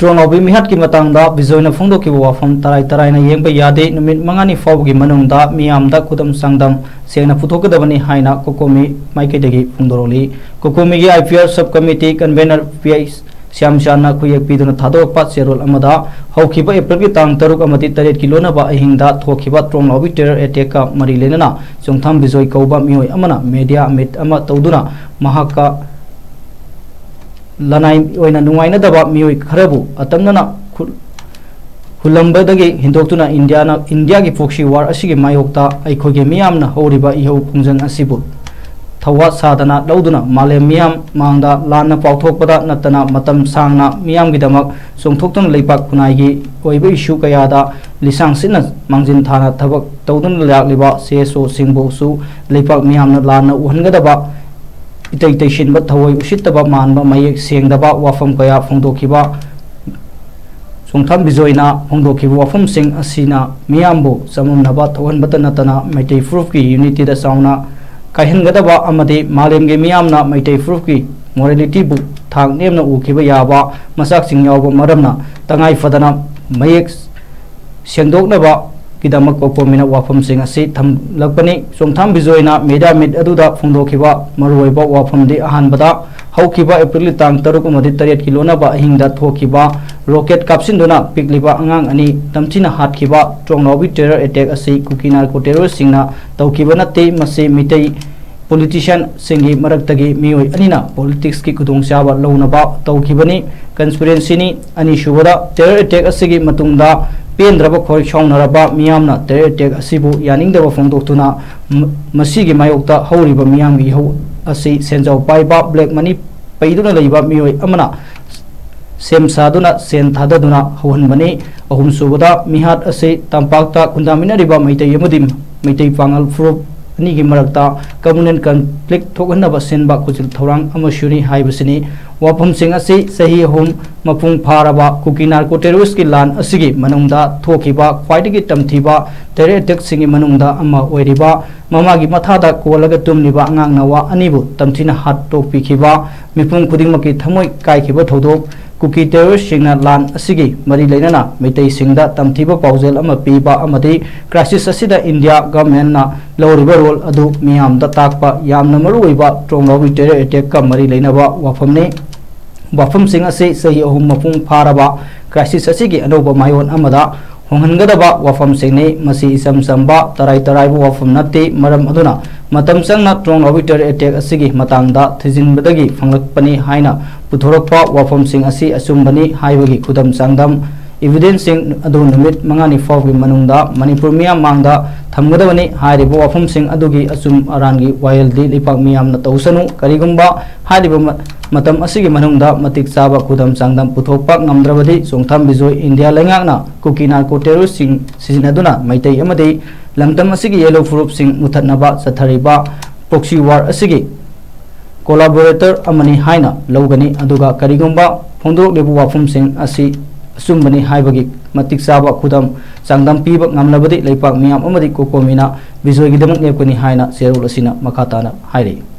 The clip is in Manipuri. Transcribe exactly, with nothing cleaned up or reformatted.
ꯇ꯭ꯔꯣꯅꯥꯎꯕꯤ ꯃꯤꯍꯥꯠꯀꯤ ꯃꯇꯥꯡꯗ ꯕꯤꯖꯣꯏꯅ ꯐꯣꯡꯗꯣꯛꯈꯤꯕ ꯋꯥꯐꯝ ꯇꯔꯥꯏ ꯇꯔꯥꯏꯅ ꯌꯦꯡꯕ ꯌꯥꯗꯦ, ꯅꯨꯃꯤꯠ ꯃꯉꯥꯅꯤ ꯐꯥꯎꯕꯒꯤ ꯃꯅꯨꯡꯗ ꯃꯤꯌꯥꯝꯗ ꯈꯨꯗꯝ ꯆꯥꯡꯗꯝ ꯁꯦꯡꯅ ꯄꯨꯊꯣꯛꯀꯗꯕꯅꯤ ꯍꯥꯏꯅ ꯀꯣꯀꯣꯃꯤ ꯃꯥꯏꯀꯩꯗꯒꯤ ꯐꯣꯡꯗꯣꯔꯛꯂꯤ꯫ ꯀꯣꯀꯣꯃꯤꯒꯤ IPR sub committee convener P H ꯁ꯭ꯌꯥꯝꯆꯥꯟꯅ ꯈꯨꯌꯦꯛ ꯄꯤꯗꯨꯅ ꯊꯥꯗꯣꯔꯛꯄ ꯆꯦꯔꯣꯜ ꯑꯃꯗ, ꯍꯧꯈꯤꯕ ꯑꯦꯄ꯭ꯔꯤꯜꯒꯤ ꯇꯥꯡ ꯇꯔꯨꯛ ꯑꯃꯗꯤ ꯇꯔꯦꯠꯀꯤ ꯂꯣꯟꯅꯕ ꯑꯍꯤꯡꯗ ꯊꯣꯛꯈꯤꯕ ꯇ꯭ꯔꯣꯡꯂꯥꯎꯕꯤ terror attackꯀ ꯃꯔꯤ ꯂꯩꯅꯅ ꯆꯣꯡꯊꯥꯝ ꯕꯤꯖꯣꯏ ꯀꯧꯕ ꯃꯤꯑꯣꯏ ꯑꯃꯅ media meet ꯑꯃ ꯇꯧꯗꯨꯅ ꯃꯍꯥꯛꯀ ꯂꯅꯥꯏ ꯑꯣꯏꯅ ꯅꯨꯡꯉꯥꯏꯅꯗꯕ ꯃꯤꯑꯣꯏ ꯈꯔꯕꯨ ꯑꯇꯝꯅꯅ ꯈꯨ-, ꯍꯨꯜꯂꯝꯕꯗꯒꯤ ꯍꯦꯟꯗꯣꯛꯇꯨꯅ ꯏꯟꯗꯤꯌꯥꯅ, ꯏꯟꯗꯤꯌꯥꯒꯤ proxy war ꯑꯁꯤꯒꯤ ꯃꯥꯌꯣꯛꯇ ꯑꯩꯈꯣꯏꯒꯤ ꯃꯤꯌꯥꯝꯅ ꯍꯧꯔꯤꯕ ꯏꯍꯧ ꯈꯣꯡꯖꯪ ꯑꯁꯤꯕꯨ ꯊꯧꯋꯥ ꯁꯥꯗꯅ ꯂꯧꯗꯨꯅ ꯃꯥꯂꯦꯝ ꯃꯤꯌꯥꯝ ꯃꯥꯡꯗ ꯂꯥꯟꯅ ꯄꯥꯎꯊꯣꯛꯄꯗ ꯅꯠꯇꯅ ꯃꯇꯝ ꯁꯥꯡꯅ ꯃꯤꯌꯥꯝꯒꯤꯗꯃꯛ ꯆꯣꯡꯊꯣꯛꯇꯨꯅ ꯂꯩꯄꯥꯛ ꯈꯨꯟꯅꯥꯏꯒꯤ ꯑꯣꯏꯕ issue ꯀꯌꯥꯗ ꯂꯤꯁꯥꯡ ꯁꯤꯠꯅ ꯃꯥꯡꯖꯤꯟ ꯊꯥꯅ ꯊꯕꯛ ꯇꯧꯗꯨꯅ ꯂꯥꯛꯂꯤꯕ CSOꯁꯤꯡꯕꯨꯁꯨ ꯂꯩꯄꯥꯛ ꯃꯤꯌꯥꯝꯅ ꯂꯥꯟꯅ ꯎꯍꯟꯒꯗꯕ, ꯏꯇꯩ ꯇꯩꯁꯤꯟꯕ, ꯊꯑꯣꯏ ꯎꯁꯤꯠꯇꯕ ꯃꯥꯟꯕ, ꯃꯌꯦꯛ ꯁꯦꯡꯗꯕ ꯋꯥꯐꯝ ꯀꯌꯥ ꯐꯣꯡꯗꯣꯛꯈꯤꯕ ꯆꯣꯡꯊꯥꯝ ꯕꯤꯖꯣꯏꯅ ꯐꯣꯡꯗꯣꯛꯈꯤꯕ ꯋꯥꯐꯝꯁꯤꯡ ꯑꯁꯤꯅ ꯃꯤꯌꯥꯝꯕꯨ ꯆꯃꯝꯅꯕ ꯊꯣꯛꯍꯟꯕꯇ ꯅꯠꯇꯅ ꯃꯩꯇꯩ ꯐꯨꯔꯨꯞꯀꯤ unityꯗ ꯆꯥꯎꯅ ꯀꯥꯏꯍꯟꯒꯗꯕ ꯑꯃꯗꯤ ꯃꯥꯂꯦꯝꯒꯤ ꯃꯤꯌꯥꯝꯅ ꯃꯩꯇꯩ ꯐꯨꯔꯨꯞꯀꯤ morailityꯕꯨ ꯊꯥꯛ ꯅꯦꯝꯅ ꯎꯈꯤꯕ ꯌꯥꯕ ꯃꯆꯥꯛꯁꯤꯡ ꯌꯥꯎꯕ ꯃꯔꯝꯅ ꯇꯉꯥꯏ ꯐꯗꯅ ꯃꯌꯦꯛ ꯁꯦꯡꯗꯣꯛꯅꯕꯒꯤꯗꯃꯛ ꯀꯣꯀꯣꯃꯤꯅ ꯋꯥꯐꯝꯁꯤꯡ ꯑꯁꯤ ꯊꯝꯂꯛꯄꯅꯤ꯫ ꯆꯣꯡꯊꯥꯝ ꯕꯤꯖꯣꯏꯅ media meet ꯑꯗꯨꯗ ꯐꯣꯡꯗꯣꯛꯈꯤꯕ ꯃꯔꯨꯑꯣꯏꯕ ꯋꯥꯐꯝꯗꯤ ꯑꯍꯥꯟꯕꯗ ꯍꯧꯈꯤꯕ ꯑꯦꯄ꯭ꯔꯤꯜꯒꯤ ꯇꯥꯡ ꯇꯔꯨꯛ ꯑꯃꯗꯤ ꯇꯔꯦꯠꯀꯤ ꯂꯣꯟꯅꯕ ꯑꯍꯤꯡꯗ ꯊꯣꯛꯈꯤꯕ rocket ꯀꯥꯞꯁꯤꯟꯗꯨꯅ ꯄꯤꯛꯂꯤꯕ ꯑꯉꯥꯡ ꯑꯅꯤ ꯇꯝꯊꯤꯅ ꯍꯥꯠꯈꯤꯕ ꯇ꯭ꯔꯣꯡꯂꯥꯎꯕꯤ terror attack ꯑꯁꯤ ꯀꯨꯀꯤ narco terroristꯁꯤꯡꯅ ꯇꯧꯈꯤꯕ ꯅꯠꯇꯦ꯫ ꯃꯁꯤ ꯃꯤꯇꯩ politicianꯁꯤꯡꯒꯤ ꯃꯔꯛꯇꯒꯤ ꯃꯤꯑꯣꯏ ꯑꯅꯤꯅ politicsꯀꯤ ꯈꯨꯗꯣꯡꯆꯥꯕ ꯂꯧꯅꯕ ꯇꯧꯈꯤꯕꯅꯤ꯫ Conspiracyꯅꯤ꯫ ꯑꯅꯤꯁꯨꯕꯗ, terror attack ꯑꯁꯤꯒꯤ ꯃꯇꯨꯡꯗ ꯄꯦꯟꯗ꯭ꯔꯕ ꯈꯣꯏ ꯁꯥꯎꯅꯔꯕ ꯃꯤꯌꯥꯝꯅ terror attack ꯑꯁꯤꯕꯨ ꯌꯥꯅꯤꯡꯗꯕ ꯐꯣꯡꯗꯣꯛꯇꯨꯅ ꯃ-, ꯃꯁꯤꯒꯤ ꯃꯥꯌꯣꯛꯇ ꯍꯧꯔꯤꯕ ꯃꯤꯌꯥꯝꯒꯤ ꯏꯍꯧ ꯑꯁꯤ ꯁꯦꯟꯖꯥꯎ ꯄꯥꯏꯕ black money ꯄꯩꯗꯨꯅ ꯂꯩꯕ ꯃꯤꯑꯣꯏ ꯑꯃꯅ ꯁꯦꯝ ꯁꯥꯗꯨꯅ ꯁꯦꯟ ꯊꯥꯗꯗꯨꯅ ꯍꯧꯍꯟꯕꯅꯤ꯫ ꯑꯍꯨꯝꯁꯨꯕꯗ, ꯃꯤꯍꯥꯠ ꯑꯁꯤ ꯇꯝꯄꯥꯛꯇ ꯈꯨꯟꯗꯥꯃꯤꯟꯅꯔꯤꯕ ꯃꯩꯇꯩ ꯑꯃꯗꯤ ꯃꯩꯇꯩ ꯄꯥꯉꯜ ꯐꯨꯔꯨꯞ ꯑꯅꯤꯒꯤ ꯃꯔꯛꯇ communal conflict ꯊꯣꯛꯍꯟꯅꯕ ꯁꯤꯟꯕ ꯈꯨꯖꯤꯜ ꯊꯧꯔꯥꯡ ꯑꯃꯁꯨꯅꯤ ꯍꯥꯏꯕꯁꯤꯅꯤ꯫ ꯋꯥꯐꯝꯁꯤꯡ ꯑꯁꯤ ꯆꯍꯤ ꯑꯍꯨꯝ ꯃꯄꯨꯡ ꯐꯥꯔꯕ ꯀꯨꯀꯤ narco terroristꯀꯤ ꯂꯥꯟ ꯑꯁꯤꯒꯤ ꯃꯅꯨꯡꯗ ꯊꯣꯛꯈꯤꯕ ꯈ꯭ꯋꯥꯏꯗꯒꯤ ꯇꯝꯊꯤꯕ terror attackꯁꯤꯡꯒꯤ ꯃꯅꯨꯡꯗ ꯑꯃ ꯑꯣꯏꯔꯤꯕ ꯃꯃꯥꯒꯤ ꯃꯊꯥꯗ ꯀꯣꯜꯂꯒ ꯇꯨꯝꯂꯤꯕ ꯑꯉꯥꯡ ꯅꯋꯥ ꯑꯅꯤꯕꯨ ꯇꯝꯊꯤꯅ ꯍꯥꯠꯇꯣꯛꯄꯤꯈꯤꯕ, ꯃꯤꯄꯨꯝ ꯈꯨꯗꯤꯡꯃꯛꯀꯤ ꯊꯃꯣꯏ ꯀꯥꯏꯈꯤꯕ ꯊꯧꯗꯣꯛ ꯀꯨꯀꯤ ꯇꯦꯔꯣꯔꯤꯁꯁꯤꯡꯅ ꯂꯥꯟ ꯑꯁꯤꯒꯤ ꯃꯔꯤ ꯂꯩꯅꯅ ꯃꯩꯇꯩꯁꯤꯡꯗ ꯇꯝꯊꯤꯕ ꯄꯥꯎꯖꯦꯜ ꯑꯃ ꯄꯤꯕ ꯑꯃꯗꯤ ꯀ꯭ꯔꯥꯏꯁꯤꯁ ꯑꯁꯤꯗ ꯏꯟꯗꯤꯌꯥ ꯒꯚꯔꯟꯃꯦꯟꯠꯅ ꯂꯧꯔꯤꯕ ꯔꯣꯜ ꯑꯗꯨ ꯃꯤꯌꯥꯝꯗ ꯇꯥꯛꯄ ꯌꯥꯝꯅ ꯃꯔꯨꯑꯣꯏꯕ ꯇ꯭ꯔꯣꯡꯂꯥꯎꯕꯤ ꯇꯦꯔꯣꯔ ꯑꯦꯇꯦꯛꯀ ꯃꯔꯤ ꯂꯩꯅꯕ ꯋꯥꯐꯝꯅꯤ꯫ ꯋꯥꯐꯝꯁꯤꯡ ꯑꯁꯤ ꯆꯍꯤ ꯑꯍꯨꯝ ꯃꯄꯨꯡ ꯐꯥꯔꯕ ꯀ꯭ꯔꯥꯏꯁꯤꯁ ꯑꯁꯤꯒꯤ ꯑꯅꯧꯕ ꯃꯥꯏꯑꯣꯟ ꯑꯃꯗ ꯍꯣꯡꯍꯟꯒꯗꯕ ꯋꯥꯐꯝꯁꯤꯡꯅꯤ꯫ ꯃꯁꯤ ꯏꯆꯝ ꯆꯝꯕ ꯇꯔꯥꯏ ꯇꯔꯥꯏꯕ ꯋꯥꯐꯝ ꯅꯠꯇꯦ꯫ ꯃꯔꯝ ꯑꯗꯨꯅ ꯃꯇꯝ ꯆꯪꯅ ꯇ꯭ꯔꯣꯡꯂꯥꯎꯕꯤ ꯇꯦꯔꯣꯔ ꯑꯦꯇꯦꯛ ꯑꯁꯤꯒꯤ ꯃꯇꯥꯡꯗ ꯊꯤꯖꯤꯟꯕꯗꯒꯤ ꯐꯪꯂꯛꯄꯅꯤ ꯍꯥꯏꯅ ꯄꯨꯊꯣꯔꯛꯄ ꯋꯥꯐꯝꯁꯤꯡ ꯑꯁꯤ ꯑꯆꯨꯝꯕꯅꯤ ꯍꯥꯏꯕꯒꯤ ꯈꯨꯗꯝ ꯆꯥꯡꯗꯝ evidence ꯁꯤꯡ ꯑꯗꯨ ꯅꯨꯃꯤꯠ ꯃꯉꯥꯅꯤ ꯐꯥꯎꯕꯒꯤ ꯃꯅꯨꯡꯗ ꯃꯅꯤꯄꯨꯔ ꯃꯤꯌꯥꯝ ꯃꯥꯡꯗ ꯊꯝꯒꯗꯕꯅꯤ꯫ ꯍꯥꯏꯔꯤꯕ ꯋꯥꯐꯝꯁꯤꯡ ꯑꯗꯨꯒꯤ ꯑꯆꯨꯝ ꯑꯔꯥꯟꯒꯤ ꯋꯥꯌꯦꯜꯗꯤ ꯂꯩꯄꯥꯛ ꯃꯤꯌꯥꯝꯅ ꯇꯧꯁꯅꯨ꯫ ꯀꯔꯤꯒꯨꯝꯕ ꯍꯥꯏꯔꯤꯕ ꯃ-, ꯃꯇꯝ ꯑꯁꯤꯒꯤ ꯃꯅꯨꯡꯗ ꯃꯇꯤꯛ ꯆꯥꯕ ꯈꯨꯗꯝ ꯆꯥꯡꯗꯝ ꯄꯨꯊꯣꯛꯄ ꯉꯝꯗ꯭ꯔꯕꯗꯤ ꯆꯣꯡꯊꯥꯝ ꯕꯤꯖꯣꯏ ꯏꯟꯗꯤꯌꯥ ꯂꯩꯉꯥꯛꯅ ꯀꯨꯀꯤ ꯅꯥꯔꯀꯣ ꯇꯦꯔꯣꯔꯤꯁꯁꯤꯡ ꯁꯤꯖꯤꯟꯅꯗꯨꯅ ꯃꯩꯇꯩ ꯑꯃꯗꯤ ꯂꯝꯗꯝ ꯑꯁꯤꯒꯤ ꯌꯦꯜꯍꯧ ꯐꯨꯔꯨꯞꯁꯤꯡ ꯃꯨꯊꯠꯅꯕ ꯆꯠꯊꯔꯤꯕ proxy war ꯑꯁꯤꯒꯤ collaborator ꯑꯃꯅꯤ ꯍꯥꯏꯅ ꯂꯧꯒꯅꯤ꯫ ꯑꯗꯨꯒ ꯀꯔꯤꯒꯨꯝꯕ ꯐꯣꯡꯗꯣꯔꯛꯂꯤꯕ ꯋꯥꯐꯝꯁꯤꯡ ꯑꯁꯤ ꯑꯆꯨꯝꯕꯅꯤ ꯍꯥꯏꯕꯒꯤ ꯃꯇꯤꯛ ꯆꯥꯕ ꯈꯨꯗꯝ ꯆꯥꯡꯗꯝ ꯄꯤꯕ ꯉꯝꯂꯕꯗꯤ ꯂꯩꯄꯥꯛ ꯃꯤꯌꯥꯝ ꯑꯃꯗꯤ ꯀꯣꯀꯣꯃꯤꯅ ꯕꯤꯖꯣꯏꯒꯤꯗꯃꯛ ꯂꯦꯞꯀꯅꯤ ꯍꯥꯏꯅ ꯆꯦꯔꯣꯜ ꯑꯁꯤꯅ ꯃꯈꯥ ꯇꯥꯅ ꯍꯥꯏꯔꯤ꯫